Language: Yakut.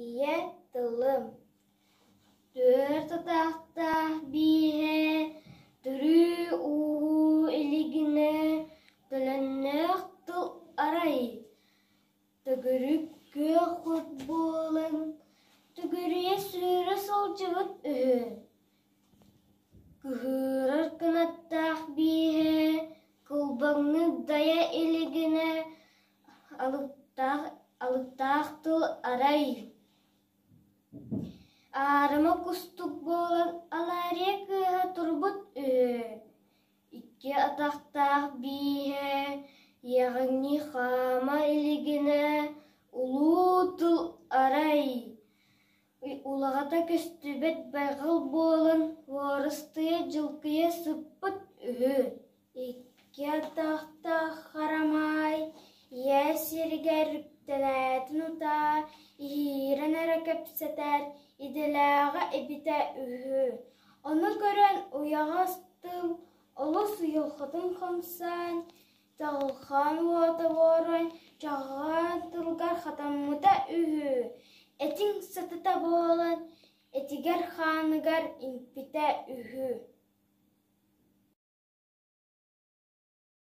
Ийэ тылым Түөрт атахтаах бииһэ төрүү-ууһуу илигинэ төлөннөөх тыл арай Төгүрүк күөх от буолан төгүрүйэ сүүрэ сылдьыбыт үһү. Кыһыырар кынаттаах бииһэ кылбаҥныы дайа илигинэ алыптаах, алыптаах тыл арай Аарыма кустук буолан алаарыйа кыыһа турбут үһү. Икки атахтаах бииһэ иэҕэҥнии хаама илигинэ улуу тыл арай улаҕата көстүбэт байҕал буолан уорастыйа дьылкыйа сыппыт үһү. Икки атахтаах харамаай ийэ сиригэр үктэнээтин утаа иһиирэн эрэ кэпсэтэр идэлээҕэ эбитэ үһү. Ону көрөн уйаҕас тыл олус уйулҕатын хамсаан, чаҕылхаан уота буоран чаҕыҕаан тылыгар хатаммыта үһү, этиҥ сытыта буолан этигэр-хааныгар иҥпитэ үһү.